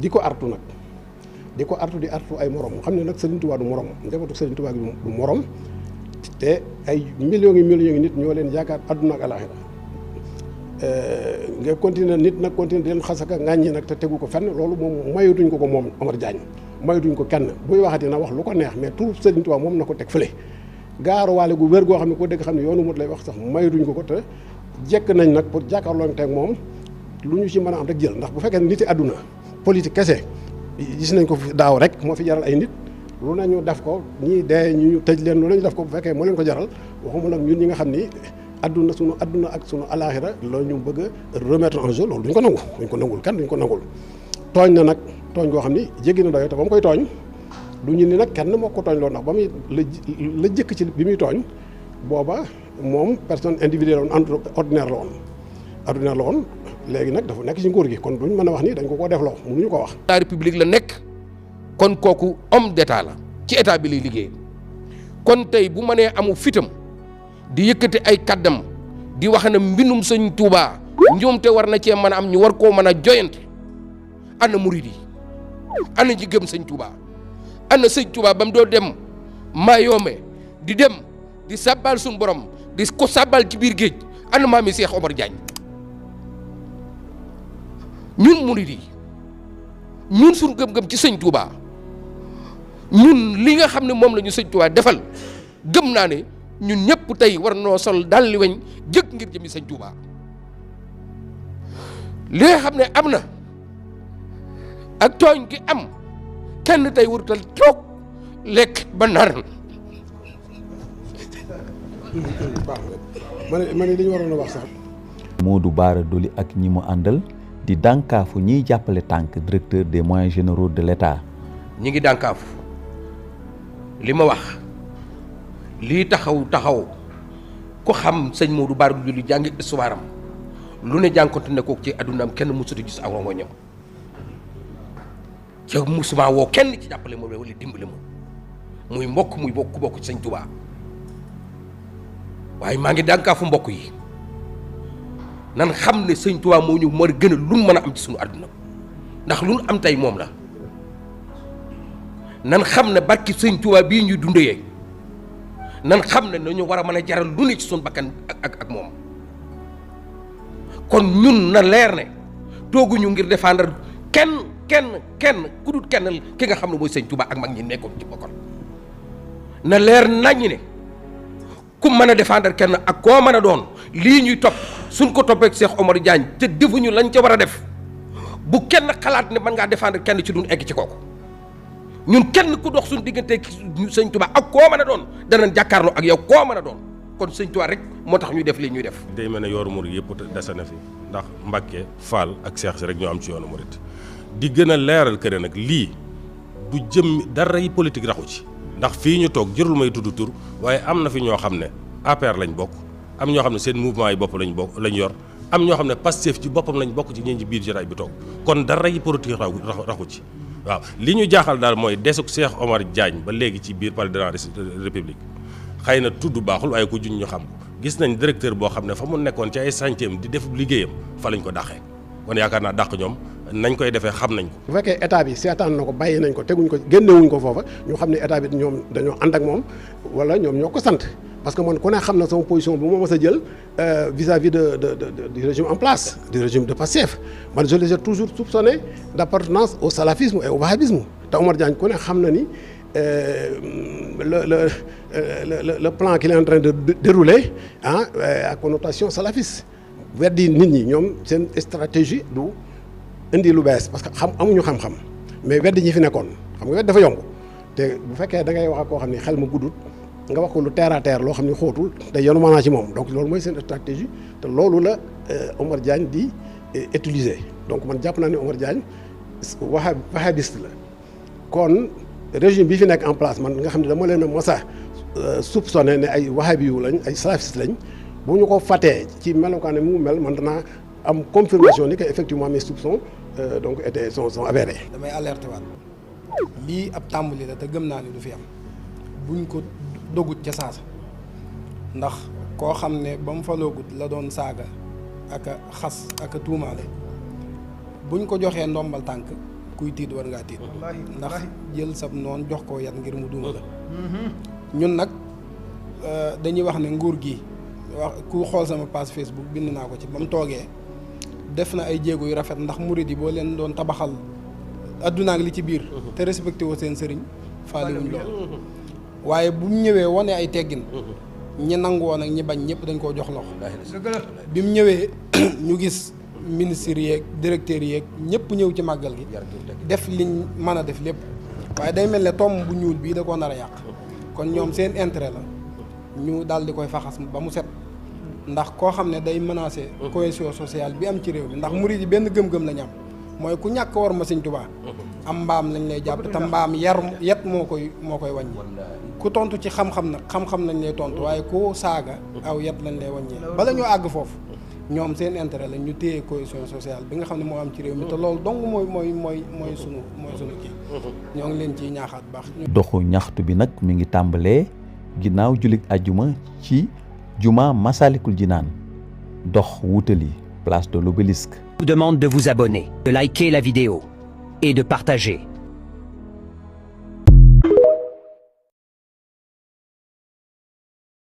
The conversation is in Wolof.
di ko artu nag di ko artu di artu ay morom xam ne nag Serigne Touba du morom njabootu Serigne Touba gi du morom te ay millions yi nit ñoo leen yaakaar àdduna ak alaxira nga continuer nit nag continuer di leen xasaka ŋàññi nag te tegu ko fenn loolu moom mayutuñ ko moom Omar Diagne mayutuñ ko kenn buy waxati na wax lu ko neex mais tout Serigne Touba moom na ko teg fële gaaruwaale gu wér goo xam ne ko dëgg xam ne yoonu mut lay wax sax mayutuñ ko te jekk nañ nag pour jàkkaarloo teg moom lu ñu ci mën a am rek jël ndax bu fekkee niti àdduna politique kese gis nañ ko fi daaw rek moo fi jaral ay nit lu nañu def ko ñii dee ñu tëj leen lu nañu def ko bu fekkee moo leen ko jaral waxuma nag ñun ñi nga xam ni àdduna sunu àdduna ak sunu alaaxira loolu ñu bëgg a remettre en jeu loolu duñ ko nangu duñ ko nangul kenn duñ ko nangul tooñ na nag tooñ goo xam ni jéggi na doyo te ba mu koy tooñ du ñu ni nag kenn moo ko tooñ loolu ndax ba muy la jëkk ci bi muy tooñ booba moom personne individuelle woon ordinaire la woon léegi nag dafa nekk ci nguur gi kon duñ mën a wax ni dañ ko def loo mënuñu ko wax. la république la nekk kon kooku homme d'état la ci état bi lay liggéey kon tey bu mënee amu fitam di yëkkati ay kaddam di wax ne mbindum sëñ Touba ñoom te war na cee mën a am ñu war koo mën a joyante ana murid yi ana ñi gëm sëñ Touba ana sëñ Touba ba mu doo dem Mayombe di dem di sabbal suñu borom di ko sabbal ci biir géej ana maami Cheikh Omar Diagne ñun murid yi ñun suñu gëm-gëm ci sëñ Touba ñun li nga xam ne moom la ñu sëñ Touba defal gëm naa ne ñun ñëpp tey war noo sol dalli weñ jëkk ngir jëmi sëñ Touba li nga xam ne am na ak tooñ gi am kenn tey warutal toog lekk ba naan. ma ne li ñu waroon a wax sax. Modou Bara Dolly ak ñi mu àndal di dànkaafu ñiy jàppale tànk directeur des moyens généraux de l'État. ñi ngi dànkaafu li ma wax lii taxaw ku xam sëñ Modou Bara Dolly jàngi histoire am lu ne jànkonte ne ko ci addunaam kenn mësutu gis ak rongoñam ca musuma woo kenn ci jàppale moom wala dimbale moom muy mbokk muy bokk ci sëñ Touba waaye maa ngi dànkaafu mbokk yi nan xam ne sëñ Touba moo ñu moo gën a lu mën a am ci suñu àdduna ndax lu am tey moom la nan xam ne barki sëñ Touba bii ñuy dundee nan xam ne nañu war a mën a jaral lu ne ci suñu bakkan ak moom kon ñun na leer ne tooguñu ngir défendre kenn ku dul kenn ki nga xam ne mooy sëñ Touba ak mag ñi nekkoon ci bokkal na leer naññ ne ku mën a défendre kenn ak koo mën a doon lii ñuy topp suñ ko toppee ak Cheikh Omar Diagne te defuñu lañ ca war a def bu kenn xalaat ne mën ngaa défendre kenn ci duñ egg ci kooku ñun kenn ku dox suñu diggante sëñ Touba ak koo mën a doon danañ jàkkaarloo ak yow koo mën a doon kon sëñ Touba rek moo tax ñuy def lii ñuy def. day mel ne yoonu murid yëpp dese na fi ndax Mbàkke Fall ak Cheikh si rek ñoo am ci yoonu murid di gën a leeral que ne nag lii du jëm dara yi politique raxu ci ndax fii ñu toog jërul may tudd tur waaye am na fi ñoo xam ne APR lañ bokk am ñoo xam ne seen mouvement yi bopp lañ yor am ñoo xam ne Pastef ci boppam lañ bokk ci ñeen ci biir jotaay bi toog kon dara yi politique raxu ci waaw li ñu jaaxal daal mooy desuk Cheikh Omar Diagne ba léegi ci biir palais de la République xëy na tudd baaxul waaye ku juñ ñu xam ko gis nañ directeur boo xam ne fa mu nekkoon ci ay chantier di def liggéeyam fa lañ ko dàqee kon yaakaar naa dàq ñoom nañ koy defee xam nañ ko. bu fekkee état bi seetaan na ko bàyyi nañ ko teguñ ko génnewuñ ko foofa ñu xam ne état bi ñoom dañoo ànd ak moom wala ñoom ñoo ko sant parce que man ku ne xam na sama position bu ma mës a jël vis-à-vis du régime en place du régime de Pastef man je les ai toujours soupçonné d'appartenance au salafisme et au wahhabisme te Omar Diagne ku ne xam na ni le plan qu'il est en train de dérouler à connotation salafiste weddi nit ñi ñoom seen stratégie du indi lu bees parce que amuñu xam-xam mais weddi ñi fi nekkoon xam nga wedd dafa yomb te bu fekkee da ngay wax ak koo xam ne xel ma guddut nga wax ko lu terre à terre loo xam ne xóotul te yenu maanaa ci moom donc loolu mooy seen stratégie te loolu la Omar Diagne di utiliser donc man jàpp naa ne Omar Diagne wahhabiste la kon régime bi fi nekk en place man nga xam ne dama leen a mos a soupçonné ne ay wahhabi yu lañ ay salafiste lañ bu ñu ko fàttee ci melokaan mu mel man danaa am confirmation ni que effectivement mes soupçons donc sont avérés. damay alerté waat lii ab tàmbali la te gëm naa ni du fi am buñ ko dogut ca saasa ndax koo xam ne ba mu faloogut la doon saaga ak a xas ak a tuumaale buñ ko joxee ndombal tànk kuy tiit war ngaa tiit ndax jël sab noonu jox ko yat ngir mu duma la ñun nag dañuy wax ne nguur gi wax ku xool sama page Facebook bind naa ko ci ba mu toogee def na ay jéego yu rafet ndax murid yi boo leen doon tabaxal adduna ak li ci biir te respecté woo seen sëriñ faale wuñ loolu waaye bu mu ñëwee wane ay teggin ñi nangu woon ak ñi bañ ñëpp dañ koo jox loxo bi mu ñëwee ñu gis ministres yeeg directeurs yeeg ñëpp ñëw ci màggal gi def liñ mën a def lépp waaye day mel ne tomb bu ñuul bii da koo nar a yàq kon ñoom seen intérêt la ñu daal di koy faxas ba mu set ndax koo xam ne day menacer cohésion sociale bi am ci réew mi ndax murid yi benn gëm-gëm lañ am mooy ku ñàkk war ma Sëñ Tuubaa am mbaam lañ lay jàpp te mbaam yet moo koy wàññi ku tontu ci xam-xam nag xam-xam lañ lay tontu waaye ku saaga aw yet lañ lay wàññee bala ñoo àgg foofu ñoom seen intérêt la ñu téye cohésion sociale bi nga xam ne moo am ci réew mi te loolu dong mooy sunu kii ñoo ngi leen ciy ñaaxaat baax. doxu ñaxtu bi nag mi ngi tàmbalee ginnaaw jullit ajjuma ci juma Masalikul Jinaan dox wutali place de l'Obélisque. Je vous demande de vous abonner, de liker la vidéo et de partager.